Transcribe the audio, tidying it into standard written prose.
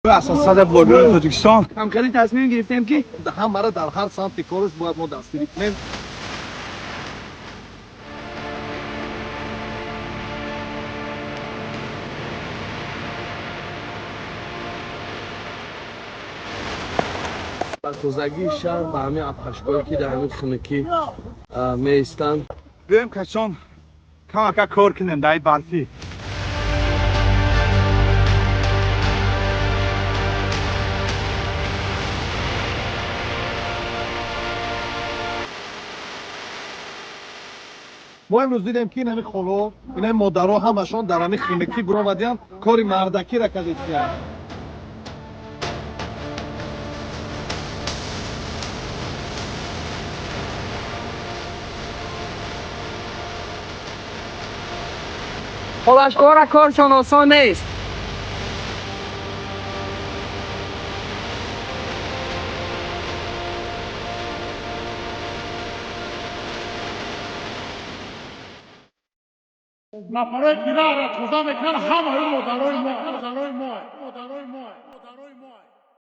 Асосгузори блогерони Тоҷикистон. Ҳамкорӣ тасмим гирифтем, ки ҳамаро дар ҳар самти кораш бояд мо дастгирӣ кунем. Ба тозагии шаҳр, ба ҳамин абхашкое, ки дар ҳамин хунукӣ меистанд. Биёем, качон, камака кор кунем дар ин барфӣ. Мо имрӯз дидем, ки ин ҳами холо, ин ҳами модаро ҳамашон дар ҳами хунукӣ биромадиянд, кори мардакиро кардистиянд. Холашкора коршон осон нест. Нафарои ки раҳра тоза мекунанд, ҳамаи модарои мо, модарои мо, модарои мо, модарои мо.